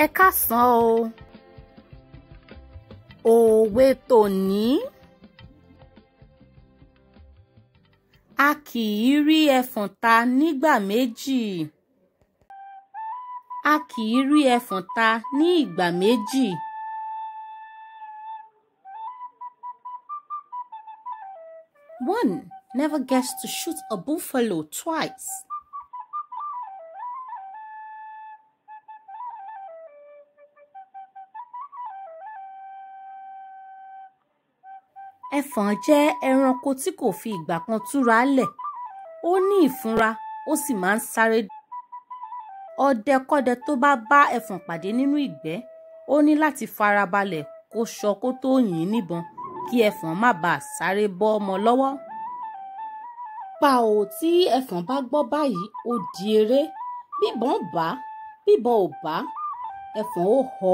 Ẹ káàsán o. Òwe tòní. A kì í rí ẹfọ̀n ta nígbà méjì. A kì í rí ẹfọ̀n ta ní ìgbà méjì. One never gets to shoot a buffalo twice. Ẹfọ̀n jẹ́ ẹranko tí kò fi ìgbà kan túra lẹ̀. Ó ní ìfúnra, ó sì máa ń sáré. Ọdẹkọ́dẹ tó bá bá ẹfọ̀n pàdé nínú ìgbẹ́, ó ní láti farabalẹ̀ kó ṣọ́ kó tó yìn ín níbọn kí ẹfọ̀n má baà sáré bọ́ mọ́ lọ́wọ́. Pàò tí ẹfọ̀n bá gbọ́ báyìí, ó di eré. Bíbọn bá, bíbọn ò bá, ẹfọ̀n ó họ.